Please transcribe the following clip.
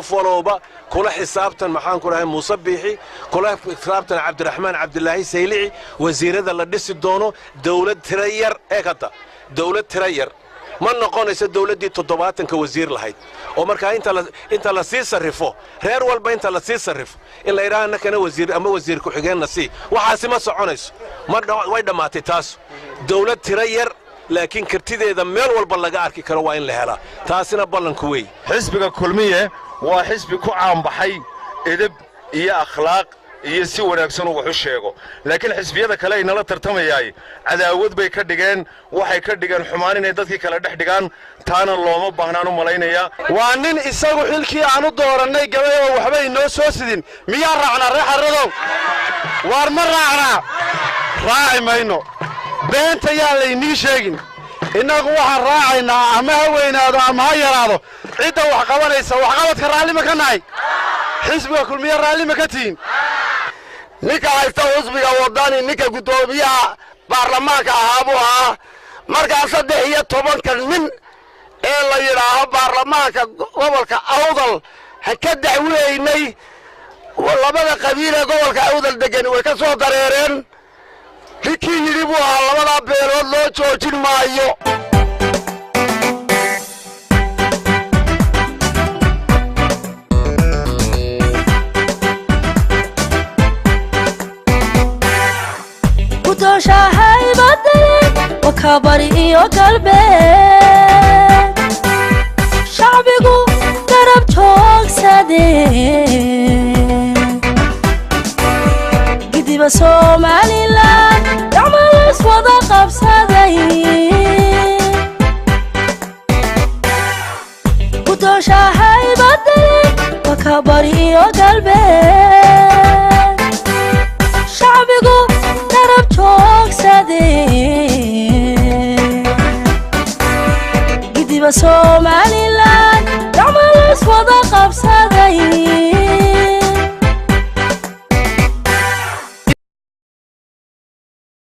Qof walowba kula xisaabtan, maxaan ku dhahay, Muuse Biixi kula xisaabtan, Cabdiraxmaan Cabdilaahi Saylici, wasiirada la dhisi doono. Dawlad tira yar ee hadda dawlad tira yar ma noqonayso dawladdii 70-ka wasiir lahayd oo markaa inta la sii sarrifo, reer walba inta la sii sarrifo in la yidhaha annakana wasiir ama wasiir ku-xigeenna sii, waxaasi ma soconayso. Ma way dhammaatay taas. Dawlad tira yar laakiin kartideeda meel walba laga arki karo waa in la helaa. Taasina ballanku wey. Xisbiga Kulmiye waa xisbi ku caanbaxay edeb iyo akhlaaq iyo si wanaagsan uu wax u sheego, laakiin xisbiyada kale ay nala tartamayaay cadaawad bay ka dhigeen, waxay ka dhigeen xumaan inay dadkii kale dhex dhigaan. Taana looma baahnaan u malaynayaa. Waa nin isagu xilkii aan u doorannay gabay oo waxba inoo soo sidin. Miyaa raacnaa, reer Xarradow? Waar ma raacnaa? Raaci mayno. Beenta yaan laynii sheegin. Innagu waxaan raacaynaa, ama ha weynaado ama ha yaraado, cidda wax qabanaysa. Waxqabadka raalli ma ka nahay? Xisbiga Kulmiye raalli ma ka tihin? Ninka haysta xusbiga Waddani, ninka guddoomiyaha baarlamaanka ahaa buu ahaa. Markaa 13-ka nin ee la yidhaaho baarlamaanka gobolka Awdal ha ka dacweynay, labada qabiil ee gobolka Awdal degani way ka soo dareereen. Ninkii yidhi buu ahaa labadaa beelood loo joojin maayo. Guddoonshahaybadale wakabari iyo galbeed, shacbigu garab joogsade, gidiba Somalilan gacmalays wada qabsaday. Guddoonshahaybadale wakabari iyo galbeed, shacbigu garab joogsade, gidiba Somalilan gacmalays wada qabsaday.